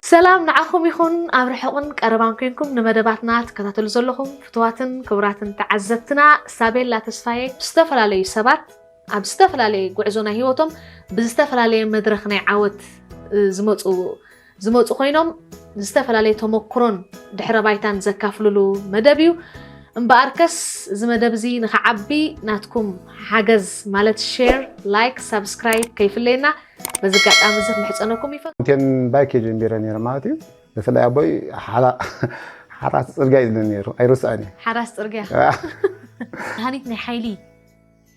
ሰላም ንዓኹም ይኹን፣ ኣብ ርሑቕን ቀረባን ኮንኩም ንመደባትና ትከታተሉ ዘለኹም ፍትዋትን ክቡራትን ተዓዘብትና፣ ሳቤላ ተስፋዬ ብዝተፈላለዩ ሰባት ኣብ ዝተፈላለየ ጉዕዞ ናይ ህይወቶም ብዝተፈላለየ መድረኽ ናይ ዓወት፣ እ፣ ዝመፁ ዝመፁ ኮይኖም፣ ዝተፈላለየ ተመክሮን ድሕረ ባይታን ዘካፍሉሉ መደብ እዩ። እምበኣርከስ እዚ መደብ እዚ ንኽዓቢ ናትኩም ሓገዝ ማለት ሼር፣ ላይክ፣ ሳብስክራይብ ከይፍለየና በዚ ኣጋጣሚ እዚ ክምሕፀነኩም ይፈ ቴን ባይክ እየ ጀሚረ ነይረ ማለት እዩ። ብፍላይ ኣቦይ ሓራ- ሓራስ ፅርግያ እዩ ዝብለኒ ነይሩ፣ ኣይርስዖን እየ። ሓራስ ፅርግያ ሃኒት ናይ ሓይሊ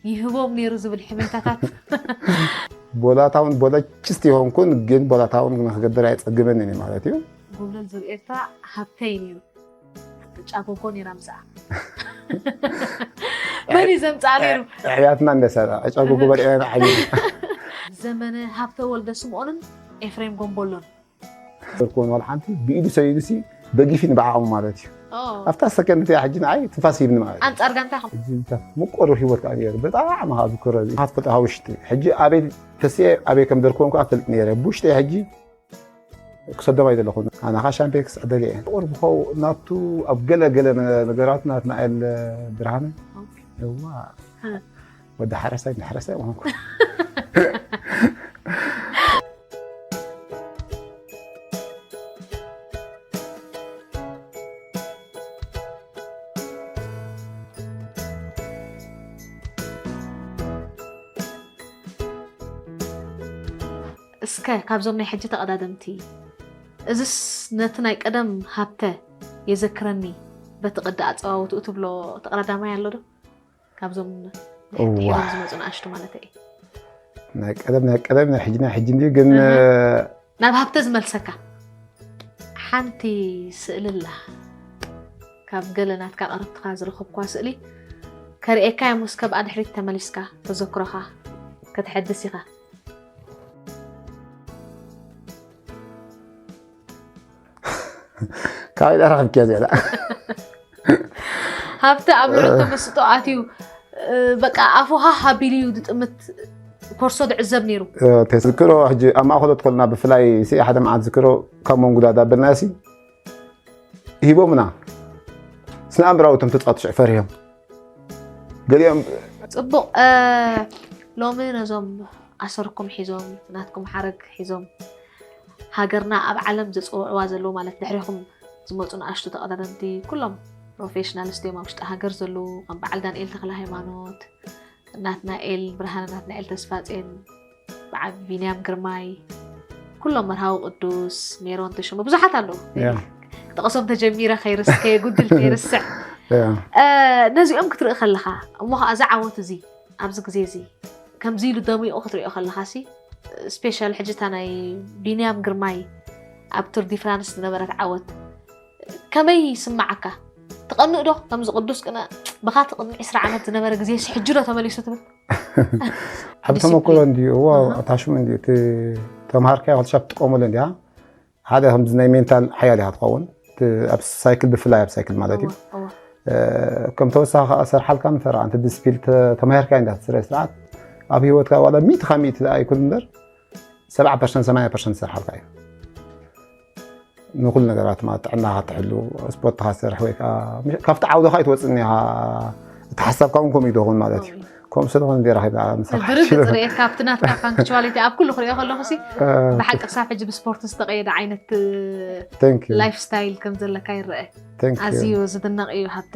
ይህቦም ነይሩ ዝብል ሕሜታታት ቦላታውን ቦለችስት ይሆንኩን ግን ቦላታውን ንክገብር ኣይፀግመንን እዩ ማለት እዩ። ጎብለል ዙር ኤርትራ ሃብተይ ነይሩ። ጫጎጎ ነይራ ምስኣ መን እዩ ዘምፅኣ ነይሩ? ሕያትና እንደሰራ ጨጉ ጉበር ኢና ዓቢ ዘመነ ሃብተ ወልደ ስምኦንን ኤፍሬም ጎንቦሎን ዘርኮን ዋላ ሓንቲ ብኢዱ ሰይዱ ሲ በጊፊ ንባዓቑ ማለት እዩ። ኦ፣ ኣብታ ሰከንድ እቲኣ ሕጂ ንዓይ ትንፋስ ሂብኒ ማለት እዩ። ኣንፃር ጋንታኹም እዚ ምታት ምቁር ህይወት ከዓ ነይሩ። ብጣዕሚ ካብ ዝክሮ እዚ ሃፍ ቅጥሃ ውሽጢ ሕጂ ኣበይ ተስኤ ኣበይ ከም ዘርኮን ከዓ ፈልጥ ነይረ። ብውሽጢ ሕጂ ክሰዶም ኣይደለኹን ኣነ ከዓ ሻምፒዮን ክስዕደል እየ። ቁር ብኸው ናቱ ኣብ ገለ ገለ ነገራት ናትና ኤል ብርሃነ እዋ ወዲ ሓረሳይ ንሕረሳይ ምዃንኩ እስከ ካብዞም ናይ ሕጂ ተቐዳደምቲ እዝስ ነቲ ናይ ቀደም ሃብተ የዘክረኒ በቲ ቅዲ ኣፀዋውትኡ ትብሎ ተቐዳዳማይ ኣሎ ዶ? ካብዞም እዋ። ድሒሮም ዝመፁ ንኣሽቱ ማለት እየ። ናይ ቀደም ናይ ቀደም ናይ ሕጂ ናይ ሕጂ እንዲዩ ግን ናብ ሃብተ ዝመልሰካ ሓንቲ ስእሊ ኣላ። ካብ ገለ ናትካ ቀረብትኻ ዝረኸብኳ ስእሊ ከርእየካ እየ። ሞስ ከብኣ ድሕሪት ተመሊስካ ተዘክሮኻ ከተሐድስ ኢኻ። ካበይ ረኸብክያ እዚኣ ሃብተ ኣብ ልዑል ተመስጦ ኣትዩ። እ፣ በቃ ኣፉ ሃህ ኣቢሉ እዩ ዝጥምት። ኮርሶ ዝዕዘብ ነይሩ። ተዝክሮ ሕጂ ኣብ ማእኸሎ ትኮልና ብፍላይ ሲ ሓደ መዓት ዝክሮ ካብ መንጉዳ ዳበልና ሲ ሂቦምና ስነ ኣምራዊ እቶም ተፃወቲ ሽዑ ፈሪሆም ገሊኦም ፅቡቕ። እ፣ ሎሚ ነዞም ኣሰርኩም ሒዞም ናትኩም ሓረግ ሒዞም ሃገርና ኣብ ዓለም ዘፅውዕዋ ዘለዉ ማለት ድሕሪኹም ዝመፁ ንኣሽቱ ተቐዳደምቲ ኩሎም ፕሮፌሽናልስ ድዮም ኣብ ውሽጢ ሃገር ዘለዉ ከም በዓል ዳንኤል ተክለ ሃይማኖት፣ ናትናኤል ብርሃነ፣ ናትናኤል ተስፋጼን፣ በዓል ቢንያም ግርማይ፣ ኩሎም መርሃዊ ቅዱስ፣ ሜሮን ተሾመ ብዙሓት ኣለዉ። ያ። ክጠቕሶም ተጀሚረ ከይርስ ከየጉድል ከይርስዕ ያ። እ፣ ነዚኦም ክትርኢ ከለኻ እሞ ከዓ እዚ ዓወት እዚ ኣብዚ ግዜ እዚ ከምዚ ኢሉ ደሚቑ ክትሪኦ ከለኻ ሲ ስፔሻል ሕጂ እታ ናይ ቢንያም ግርማይ ኣብ ቱር ዲ ፍራንስ ዝነበረት ዓወት ከመይ ይስምዓካ? ትቐንእ ዶ ከምዚ ቅዱስ ቅነ ብኻ ትቕንዕ ዕስራ ዓመት ዝነበረ ግዜ ሲ ሕጂ ዶ ተመሊሱ ትብል? ዓብ ተመክሮ እንዲዩ እዎ ኣታሽሙ እንዲዩ እቲ ተምሃርካዮ ክልሻብ ትጥቀመሉ እንዲያ ሓደ ከምዚ ናይ ሜንታል ሓያል ኢኻ ትኸውን እቲ ኣብ ሳይክል ብፍላይ ኣብ ሳይክል ማለት እዩ እወ። ከም ተወሳኺ ከዓ ሰርሓልካ ንፈራ ኣንቲ ዲስፕሊን ተማሂርካ እንዳ ትስረ ስርዓት ኣብ ህይወትካ ዋላ ሚእቲ ካብ ሚእቲ ኣይኩን እምበር ሰብዓ ፐርሰንት ሰማንያ ፐርሰንት ሰርሓልካ እዩ ንኩሉ ነገራት ማለት ጥዕናኻ ትሕሉ ስፖርትኻ ትሰርሕ ወይ ከዓ ካብቲ ዓውድኻ ኣይትወፅእን ኢኻ እቲ ሓሳብካ እውን ከምኡ ይደኹን ማለት እዩ ከምኡ ስለኾነ እንዴ ረኺብና ምሳኻ ብርግፅ ርኤካ ኣብቲ ናትካ ፓንክቹዋሊቲ ኣብ ኩሉ ክሪኦ ከለኹ ሲ ብሓቂ ክሳብ ሕጂ ብስፖርት ዝተቐየደ ዓይነት Thank you. ላይፍ ስታይል ከም ዘለካ ይረአ Thank you. ኣዝዩ ዝድነቕ እዩ ሃብተ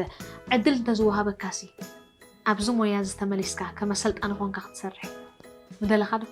ዕድል እንተዝወሃበካ ሲ ኣብዚ ሞያ እዚ ተመሊስካ ከመሰልጣኒ ኮንካ ክትሰርሕ ምደለኻ ዶ